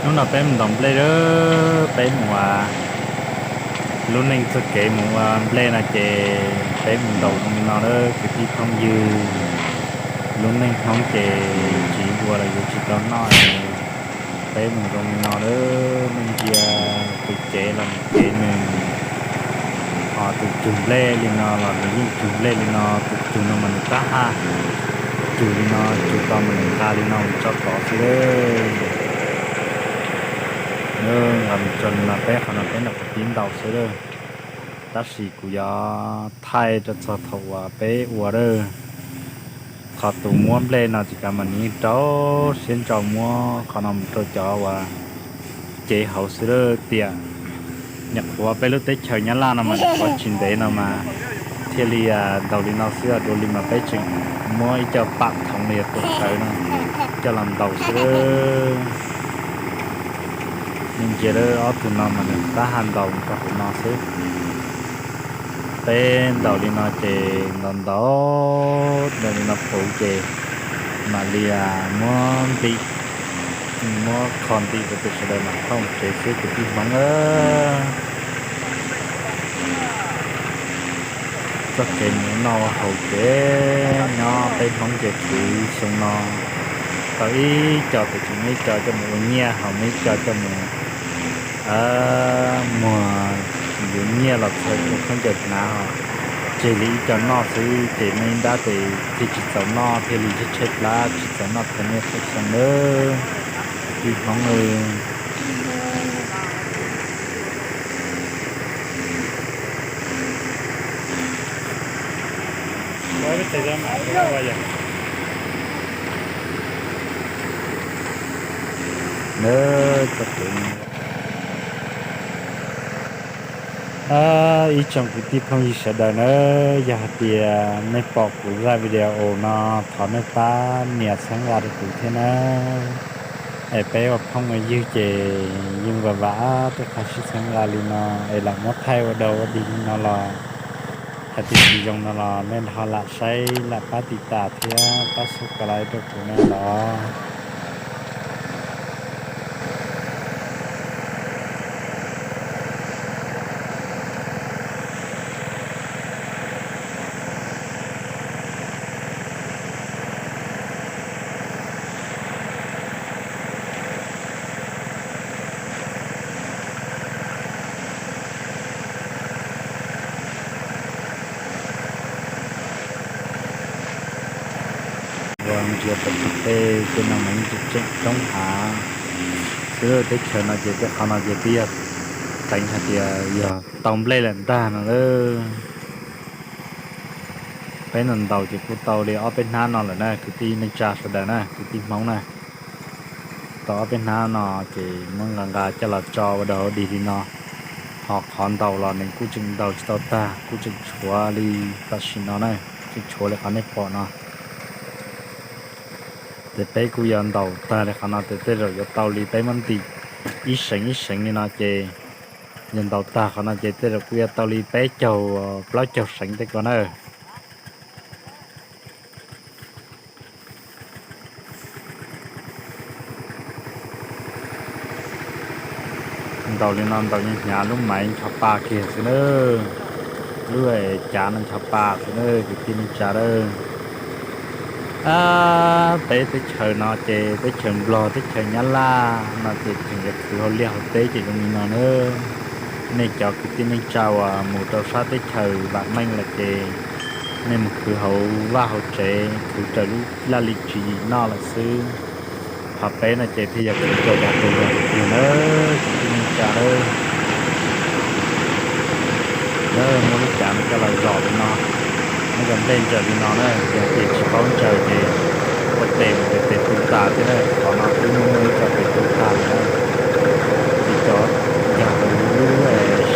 Hnub no peb mus ntaus nplej lawm, peb mus ua lub neej txoj kev mus ua nplej no ces peb mus ntaus zoo li no lawm kwv tij phooj ywg. Lub neej Hmoob ces tsis ua los yuav tsis tau noj. Peb mus zoo li no lawm, nej ntsia tus cev los mus kev nws, ho tus cug nplej li no los nws yeej cug nplej li no, tus cug no mas nws tab haj cug li no, cug tau mas nws nqa li no mus tso tod xwb lawm. Nqa mus tso li no, peb qhov no peb nram qhov pib ntaus xwb lawm. Tab sis kuv yuav thaij rau txog thaum uas peb ua lawm. Qhov tus muab nplej no tsis kav mas nws yeej rau siab ntso muab qhov no mus rau cov uas cev hauv xwb lawm tiam. Nyuam qhuav peb lub teb chaws Nyab Laj no mas nyuam qhuav tsis ntev no mas thiaj li ntaus li no xwb, dua li mas peb tseem muab ib co pam thoov li tus sawv no coj los ntaus xwb. Nej ntsia lawm, ob tug no mas nws tab haj ntaus txog hauv no xwb. Peb ntaus li no ces ntaus ntaus, ntaus li no puv ces mam li muab ntim, muab kho ntim rau pem sawv daws mam thooj tsev xwb kwv tij Hmoob. Txoj kev mus ua noj ua haus ces nyob peb Hmoob ces khwv xyoo no tau ib co tes tseem muaj ib co coj mus ua nyiaj, ho muaj ib co coj mus muag yuav nyiaj los txhawm ua khaub ncaws hnav, ho tseg li ib co noj xwb ces muaj ib nrab tes thiaj tsis txaus noj thiaj li tshaib tshaib plab tsis txaus noj thawj niaj thawj xyoo lawm kwv tij Hmoob. Ib tsoom kwv tij phooj ywg sawv daws na, yog hais tias nej pom kuv zaj video no thov nej pab nias txhawb nqa rau kuv thiab na. Es peb ua phooj ua ywg ces yeej vam vam tej qhov sib txhawb nqa li no es lam muab thaij ua dau ua dig li no los hais tias tsis zoo no los nej ho lam saib lam pab tiv tas thiab pab subscribe rau kuv na los. Ua ntsia pem tej tej no mas yeej tseem tseem roob hav xwb. Teb chaws no ces tej qhov no ces twb yog teev hais tias yog tau nplej lawm ntag no lawm. Peb ntaus ntaus ces kuj tau li ob peb hnab no lawm na kwv tij neej tsa sawv daws na kwv tij Hmoob na. Tau ob peb hnab no ces muab nqa nqa coj los tso ua dau ua dig li no. Ho qhov ntaus los nws kuj tseem ntaus tsis tau tag, kuj tseem tshuav li tam sim no na, tseem tshuav li qhov nej pom no. Ces peb kuj yuav ntaus tag li qhov no ces tej zaum yuav tau li peb muab ntim ib seev ib seev li no ces yog ntaus tag qhov no ces tej zaum kuj yuav tau li peb caug plaub caug seev tej ko na. Ntaus li no ntaus hnyav hnyav lub maiv ncho pa kiag xwb na, lub cav no ncho pa xwb na kwv tij neej tsa lawm. Peb teb chaws no ces teb chaws Nplog teb chaws Nyab Laj no ces tseem yuav khwv hauv liaj hauv teb ces zoo li no na. Nej cov kwv tij neej tsa uas mus rau sab teb chaws vam meej lawm ces nej mus khwv hauv vaj hauv tsev, khwv raws lub laj lim tswv yim noj lawm xwb. Ho peb no ces thiaj yog khwv raws dag tus yog tiag na, kwv tij neej tsa lawm. Lawv muab lub cav no coj los zom li no, muab cov nplej ntsaws li no na, yog tias tsis paub ntsaws ces ua tes mus ces tes tu tas thiab na. Qhov no twb muaj muaj ib co tes tu tas lawm na. Ces cov nkag hauv lub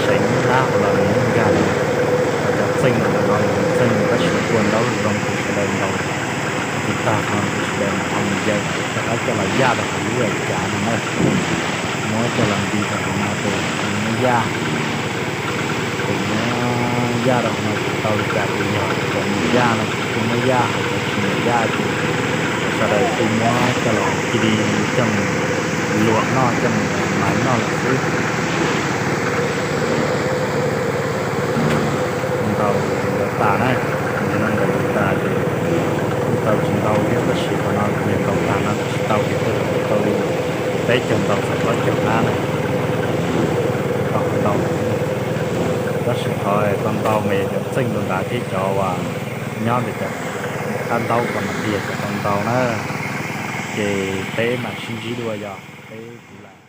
seev hnab hauv los nws yeej nkag li, ho cov txeej ntawm no los nws txeej, tab sis ua ntaub zoo zoo ces sawv daws ntaus tsis tag qhov no ces sawv daws ho mus yawm rov qab coj los yaj rau hauv lub cav no na. Muab coj los nti rau hauv no ces nws muab yaj, ces muab yaj rau hauv no ces tau li cas ces yog cov nws yaj no ces kuj muab yaj, ho cov tsis nws yaj ces sawv daws kuj muab coj los cia li coj mus luam noj coj mus maiv noj lawm xwb. Ntaus yuav tas na, ntaus yuav tas ces kuj tau tsis ntau thiab, tab sis qhov no kuv ntaus tag no kuv tsis tau kiag thiab, kuv tau li peb caug ntaus txog plaub caug hnab na. Tau ntau, tab sis qhov tau ntau mas yog cov txeej tus nrad thiab cov uas nyob ntawm cov qab ntaub ko mas thiaj yog cov tau ntau na. Ces peb mam sib ntsib dua yog peb kuv lam